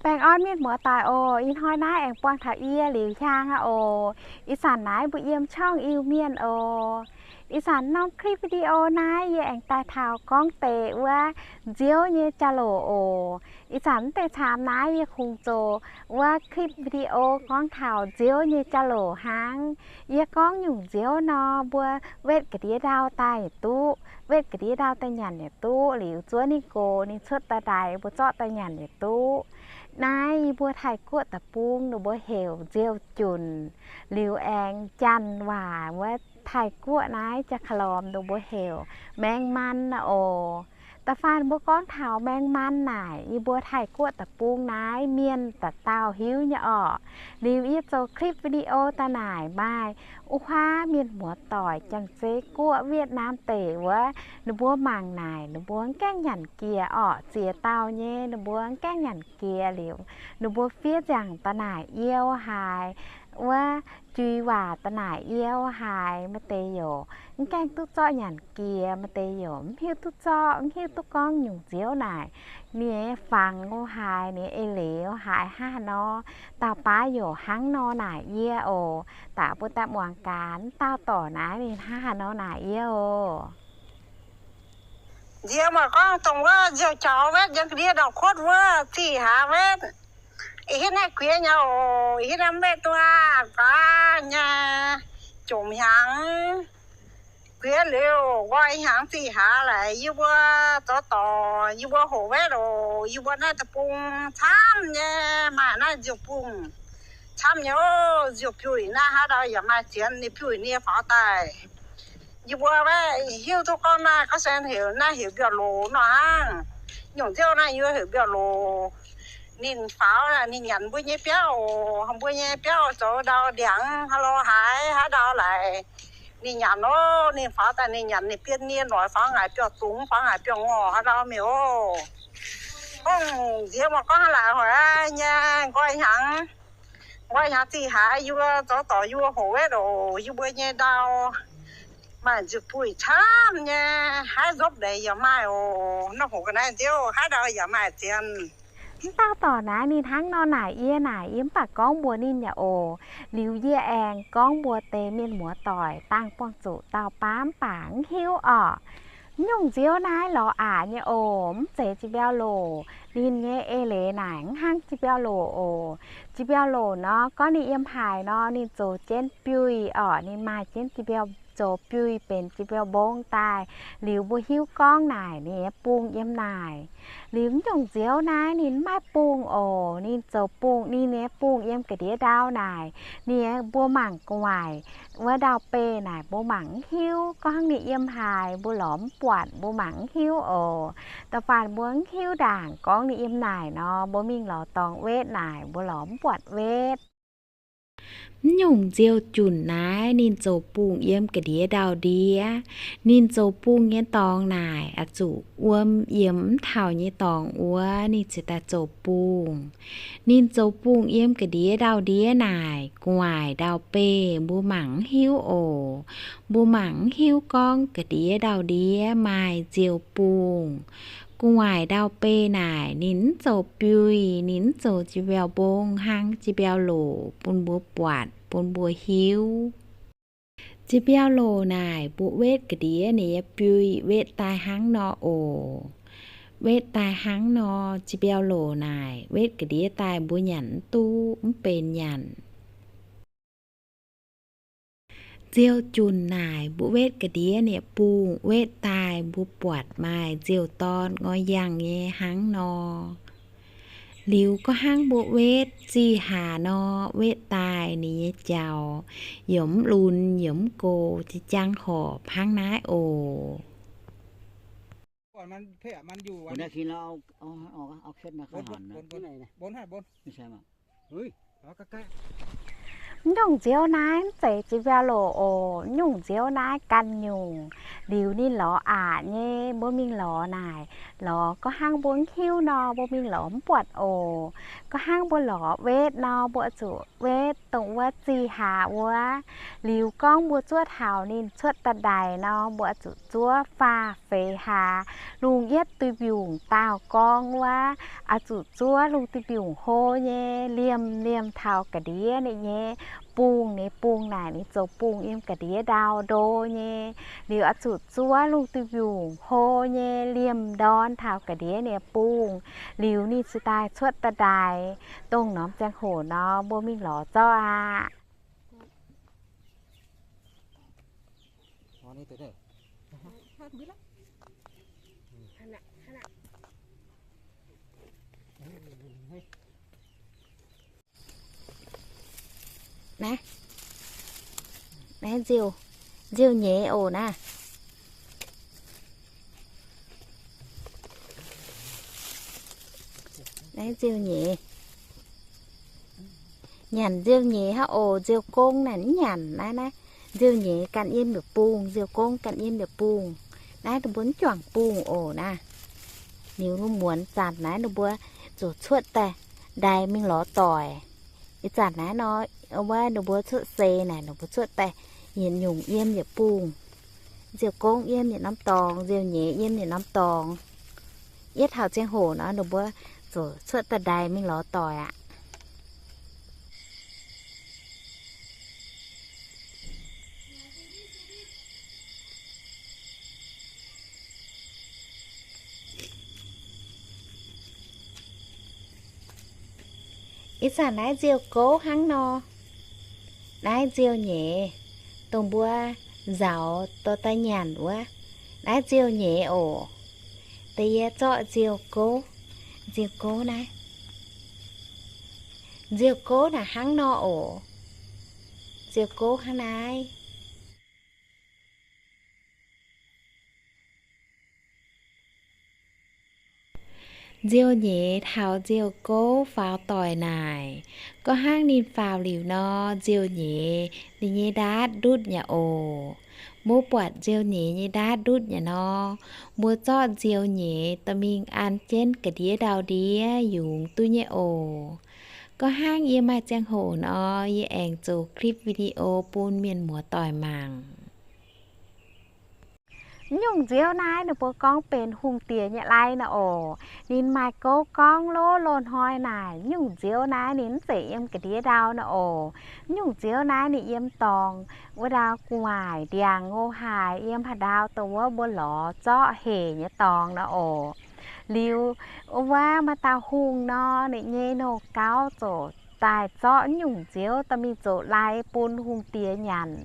Baengh orn mienh muoz-doic oc. Ih hnoi naaiv aengx buangh taux yie Liuz Hiaang aqv oc. Ih zanc naaiv mbuo yiem ช่อง Iu-Mienh oc. Ih zanc norm คลิปวิดีโอ naaiv yie aengx daaih taux gorngv deix wuov nziouv nyei jauv-louc oc. Ih zanc mv deix caamx naaiv yie kungx zoux wuov คลิปวิดีโอ gorngv taux nziouv nyei jauv-louc hnangv. Yie gorngv nyungc nziouv nor, mbuo wetv ga'ndiev ndau daaih yietc duqv, wetv ga'ndiev ndau daaih nyanc yietc duqv. Liuz zuov ninh gox, ninh cuotv daaih ndaix, mbuo zorqv daaih nyanc yietc duqv. Naaiv yie mbuo Taiv-Guoqv deic-bung ninh mbuo heuc nziouv junc. Liuz aengx Janx waac wuov Taiv-Guoqv naaiv jaa-ka-lorm ninh mbuo heuc แมงมัน oc. Da'faanh mbuo gorngv taux แมงมัน naaic, yie mbuo Taiv-Guoqv deic-bung naaiv mienh dauh dauh hiuv nyei orqc. Liuz yie zoux คลิปวิดีโอ daaih naaic maaih wuov huaav mienh muoz-doic Janx-Zei Guoqv, Wietv Naam deic wuov, ninh mbuo mangc naaic ninh mbuo mv gaengh nyanc jiex orqc. Ziex dauh nyei ninh mbuo mv gaengh nyanc jiex. Liuz ninh mbuo fiev nziangc daaih naaic yie haiz, wuov jui waac daaih naaic yie haiz, maaih deix youc mv gaengh duqv zorqv nyanc jiex, maaih deix youc mv hiuv duqv zorqv, mv hiuv duqv gorngv nyungc nziouv naaic. Ninh fangx o haaix, ninh eix leiz o haaix hnangv haaix nor, dauh baav youc hnangv nor naaic yie oc. Daaih mbuo daaih muangx gaax, dauh dorc naaiv ninh hnangv haaix nor naaic yie oc. Nziex maaih gorngv dongh wuov nziouv jaux wetv yiem ga'ndiev ndau-kuotv wuov zih hlaax wetv. Ih hitv naaiv guiex nyei oc, ih hitv naaiv mv mbeqv duqv aqv, gaax nyei jomc hnyangx. Guiex liuz nqoi hnyangx zih hlaax laaix yie mbuo zoux dorc, yie mbuo hoqc wetv oc. Yie mbuo naaiv deic-bung camv nyei, maaih naaiv nziouv bung camv nyei oc. Nziouv biuic naaiv haaix ndau yaac maaih zienx ninh biuic nie faaux daaih. Yie mbuo maiv hiuv duqv gorngv naaiv ga'sen heuc, naaiv heuc mbiauh loc nor hnangv. Nyungc nziouv naaiv yie mbuo heuc mbiauh loc. Ninh faaux, ninh nyanc mbuo nyei biauv oc. Mbuo nyei biauv zoux ndau ndiangx haaix lorz haaix, haaix ndau laaix ninh nyanc oc. Ninh faaux daaih ninh nyanc, ninh bienh nie noic faaux ngaaic biauv-dungx, faaux ngaaic biauv-ngorc haaix ndau mingh oc. Ong, nziex maaih gorngv haaix laaix hoic nyei nqoi hnyangx. Nqoi hnyangx zih hlaax yie mbuo zoux dorc yie mbuo hoqc wetv oc. Yie mbuo nyei ndau maaih nziouv buic camv nyei, haaix nzopv leiz yaac maaih oc. Naaiv hoqc ga'naaiv nziouv haaix ndau yaac maaih zienx. Mv dauh dorc naaiv ninh hnangv nor naaic yie naaic, yie mv baac gorngv mbuox ninh yaac oc. Liuz yie aengx gorngv mbuox deix mienh muoz-doic dangh buangh zuqc dauh baav mv baac mv hiuv orqc. Nyungc nziouv naaiv lorz aqc nyei oc, mv zeiz jiex mbiauh loc. Ninh nyei eix leiz naaic mv hnangv jiex mbiauh loc oc. Jiex mbiauh loc nor, gorngv ninh yiem haaix nor, ninh zoux jienv biuic orqc, ninh maaih jienv jiex mbiauh, zoux biuic benx jiex mbiauh mbong daaih. Liuz mbuo hiuv gorngv naaic ninh nyei bung yiem naaic. Liuz mv nyungc nziouv naaiv ninh mv maaih bung oc, ninh zoux bung, ninh nyei bung yiem ga'ndiev ndau naaic. Ninh nyei mbuo mangc gu'nguaaic wuov ndau-beih naaic mbuo mangc mv hiuv, gorngv ninh yiem haaix mbuo lorz mv buatc, mbuo mangc mv hiuv oc. Da'faanh mbuo mv hiuv ndaangc gorngv ninh yiem naaic nor, mbuo mingh lorz dorngx wetv naaic mbuo lorz mv buatc wetv. Mv nyungc nziouv junc naaiv ninh zoux bung yiem ga'ndiev ndau-ndiev. Ninh zoux bung nyei dorngx naaic oix zuqc wuom yiemx mv taux nyei dorngx wuov ninh ziouc daaih zoux bung. Ninh zoux bung yiem ga'ndiev ndau-ndiev naaic gu'nguaaic ndau-beih mbuo mangc mv hiuv oc. Mbuo mangc mv hiuv gorngv ga'ndiev ndau-ndiev maaih nziouv bung. Gu'nguaaic ndau-beih naaic ninh mv zoux biuic, ninh mv zoux jiex mbiauh mbong hnangv jiex mbiauh loc bun mbuo buatc, bun mbuo hiuv. Jiex mbiauh loc naaic mbuo wetv ga'ndiev ninh nyei biuic wetv daaih hnangv nor oc. Wetv daaih hnangv nor, jiex mbiauh loc naaic wetv ga'ndiev daaih mbuo nyanc mv duqv, mv benx nyanc. Nziouv junc naaic mbuo wetv ga'ndiev ninh nyei bung wetv daaih mbuo buatc maaih nziouv dorn ngoi yangh nyei hnangv nor. Liuz gorngv hnangv mbuo wetv zih hlaax nor, wetv daaih ninh nyei jaux yaac mv lunx yaac mv gox, jiex jangv horpc hnangv naaiv oc. Mv nyungc nziouv naaiv mv zeiz jiex mbiauh loc oc. Mv nyungc nziouv naaiv ganh nyungc. Liuz ninh lorz aqc nyei, mbuo mingh lorz naaic, lorz gorngv hnangv mbuo mv hiuv nor, mbuo mingh lorz mv buatc oc. Gorngv hnangv mbuo lorz wetv nor, mbuo zuqc wetv dongh wuov zih hlaax wuov. Liuz gorngv mbuo zuov taux ninh cuotv daaih ndaix nor, mbuo zuqc zuov faah feix hlaax, lungh yietv duih mbiungc daauh gorngv wuov, oix zuqc zuov lungh duih mbiungc hlo nyei, liemh liemh taux ga'ndiev ninh nyei bungh. Ninh bungh naaic ninh zoux bungh yiem ga'ndiev ndau ndo nyei. Liuz oix zuqc zuov lungh duih mbiungc hlo nyei, liemh ndorn taux ga'ndiev ninh bungh. Liuz ninh cingx daaih cuotv daaih ndaix. Dongh norm ziangh hoc nor, mbuo mingh lorz zorqv aqv. Naaiv, naaiv nziouv, nziouv nyeiz oc naaiv. Naaiv nziouv nyeiz. Nyanc nziouv nyeiz hnangv oc. Nziouv gong naaic mv nyanc naaiv, naaiv nziouv nyeiz ganh yiem yietc bungh, nziouv gong ganh yiem yietc bungh. Naaiv ninh mbuo mv juangc bungh oc naaiv. Liuz muonz zanc naaiv ninh mbuo ziouc cuotv daaih ndaix mingh lorz doic. Ih zanc naaiv nor, wuov ninh mbuo cuotv seix naaic, ninh mbuo cuotv daaih yietc nyungc yiem yietc bungh. Nziouv gong yiem yietc norm dorngx, nziouv nyeiz yiem yietc norm dorngx. Yietv taux ziangh hoc nor, ninh mbuo ziouc cuotv daaih ndaix mingh lorz doic aqv. Ih zanc naaiv nziouv gouv hnangv nor. Naaiv nziouv nyeiz, dongh mbuo nzaaux dorh daaih nyanc wuov. Naaiv nziouv nyeiz oc. Da'yie zorqv nziouv gouv, nziouv gouv naaiv. Nziouv gouv naaic hnangv nor oc. Nziouv gouv hnangv naaiv. Nziouv nyeiz taux nziouv gouv faaux doic naaic, gorngv hnangv ninh faaux liuz nor, nziouv nyeiz ninh nyei ndaatv ndutv yaac oc. Mbuo buatc nziouv nyeiz nyei ndaatv ndutv yaac nor, mbuo zorqv nziouv nyeiz dorh mingh an jienv ga'ndiev ndau-ndiev yungz duqv nyei oc. Gorngv hnangv yie maaih ziangh hoc nor, yie aengx zoux clip video bun mienh muoz-doic mangc. Mv nyungc nziouv naaiv ninh mbuo gorngv benx hungh diex nyei lai nor oc. Ninh maaih gouv gorngv lov loz-hnoi naaic, mv nyungc nziouv naaiv ninh mv zeiz yiem ga'ndiev ndau nor oc. Mv nyungc nziouv naaiv ninh yiem dorngx wuov ndau gu'nguaaic ndiangx ngo haaix, yiem haaix ndau dongh wuov mbuo lorz zorqv hec nyei dorngx nor oc. Liuz wuov maaih dauh hungh nor, ninh nyei nouh gauv ziouc daaih zorqv mv nyungc nziouv dorh mingh zoux lai bun hungh diex nyanc.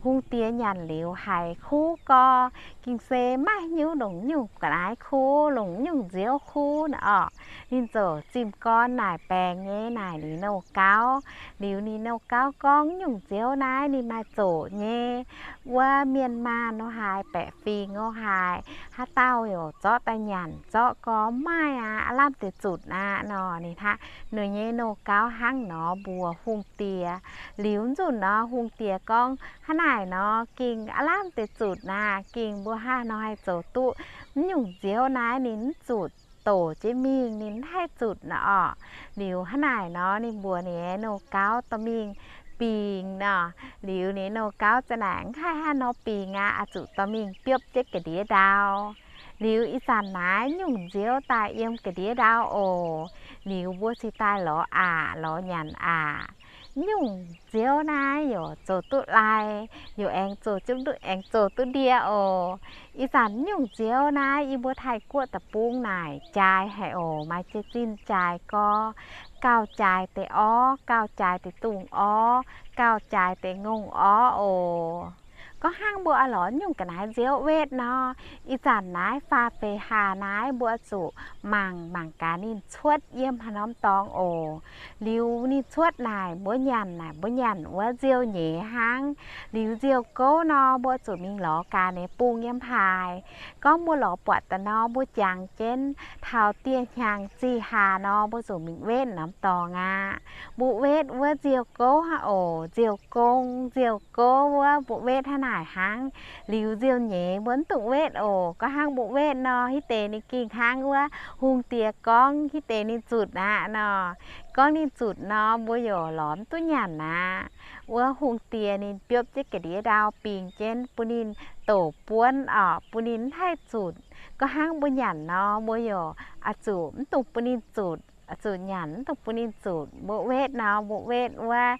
Hungh diex nyanc liuz haiz kuv gorx, ging se maiv hiuv longc mv nyungc ga'naaiv kuv, longc mv nyungc nziouv kuv naaic orqc. Ninh ziouc zimh gorn naaic baengc nyei naaic ninh nouh gauv. Liuz ninh nouh gauv gorngv, mv nyungc nziouv naaiv ninh maaih zoqc nyei. Wuov mienh maanh nor haaix baeqc fingx nor haaix, haaix dauh yaac zorqv daaih nyanc zorqv gorx, mv maaih aqv, aav lamh deix zutc aqv nor. Ninh hnangv, ninh nyei nouh gauv hnangv nor mbuox hungh diex. Liuz nzunc nor hungh diex gorngv, hnangv naaic nor ging aav lamh deix zutc aqv. Ging mbuo hnangv nor haih zoux duqv mv nyungc nziouv naaiv ninh mv zuqc doqc jienv mingh, ninh mv haih zutc nor orqc. Liuz hnangv naaic nor ninh mbuox ninh nyei nouh gauv dorh mingh bingx nor. Liuz ninh nyei nouh gauv za'naaic mv haih hnangv nor bingx aqv, oix zuqc dorh mingh biopv jienv ga'ndiev ndau. Liuz ih zanc naaiv nyungc nziouv daaih yiem ga'ndiev ndau oc. Liuz mbuo cingx daaih lorz aqc, lorz nyanc aqc. Nyungc nziouv naaiv yaac zoux duqv lai, yaac aengx zoux duqv, aengx zoux duqv ndie oc. Ih zanc nyungc nziouv naaiv yie mbuo Taiv-Guoqv deic-bung naaic jaaix haic oc. Maaih jiez zinh jaaix gorx, gauh jaaix deix orv, gauh jaaix deix dungz orv, gauh jaaix deix ngongh orv oc. Gorngv hnangv mbuo oix lorz nyungc ga'naaiv nziouv wetv nor, ih zanc naaiv faah feix hlaax naaiv mbuo zuqc mangc, mangc gaax ninh cuotv yiem haaix norm dorngx oc. Liuz ninh cuotv naaic mbuo nyanc, naaic mbuo nyanc wuov nziouv nyeiz hnangv. Liuz nziouv gouv nor mbuo zuqc mingh lorz gaax ninh bung yiem haaix. Gorngv mbuo lorz buatc daaih nor mbuo jangx jienv taux dieh hnyangx zih hlaax nor mbuo zuqc mingh wetv norm dorngx aqv. Mbuo wetv wuov nziouv gouv hnangv oc, nziouv gong, nziouv gouv wuov mbuo wetv hnangv naaic hnangv. Liuz nziouv nyeiz mbuo mv dungx wetv oc. Gorngv hnangv mbuo wetv nor, hitv deix ninh gengh hnangv wuov hungh diex gorngv hitv deix ninh zutc aqv nor. Gorngv ninh zutc nor, mbuo yaac lorz mv duqv nyanc aqv. Wuov hungh diex ninh biopv jienv ga'ndiev ndau bingx jienv bun ninh doqc buonv oc, bun ninh mv haih zutc. Gorngv hnangv mbuo nyanc nor, mbuo yaac oix zuqc mv dungx bun ninh zutc, oix zuqc nyanc mv dungx bun ninh zutc. Mbuo wetv nor, mbuo wetv wuov,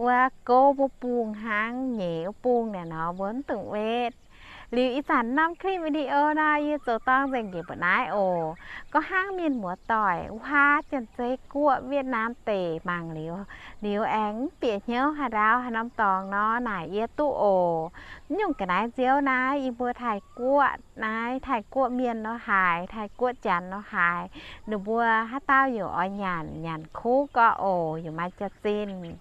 wuov gouv wuov bung hnangv, nyeiz wuov bung naaic nor, mbuo mv dungx wetv. Liuz ih zanc norm คลิปวิดีโอ nor, yie zoux dorng nzengc njiec mbuoqc naaiv oc. Gorngv hnangv mienh muoz-doic wuov haav Janx-Zei Guoqv, Wietc Naamh deic mangc liuz, liuz aengx mv bieqc hnyouv haaix ndau haaix norm dorngx nor, naaic yie duqv oc. Mv nyungc ga'naaiv nziouv naaiv yie mbuo Taiv Guoqv naaiv, Taiv Guoqv mienh nor haaix, Taiv Guoqv Janx nor haaix, ninh mbuo haaix dauh yaac oix nyanc, nyanc kuv gorx oc, yaac maaih jaax-zinh.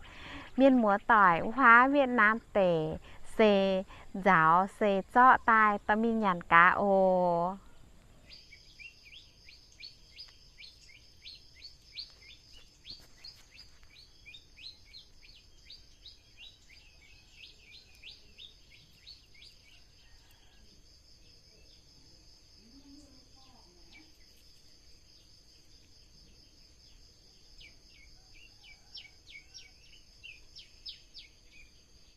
Mienh muoz-doic wuov haav Wietc Naamh deic se nzaaux se zorqv daaih dorh mingh nyanc gaax oc.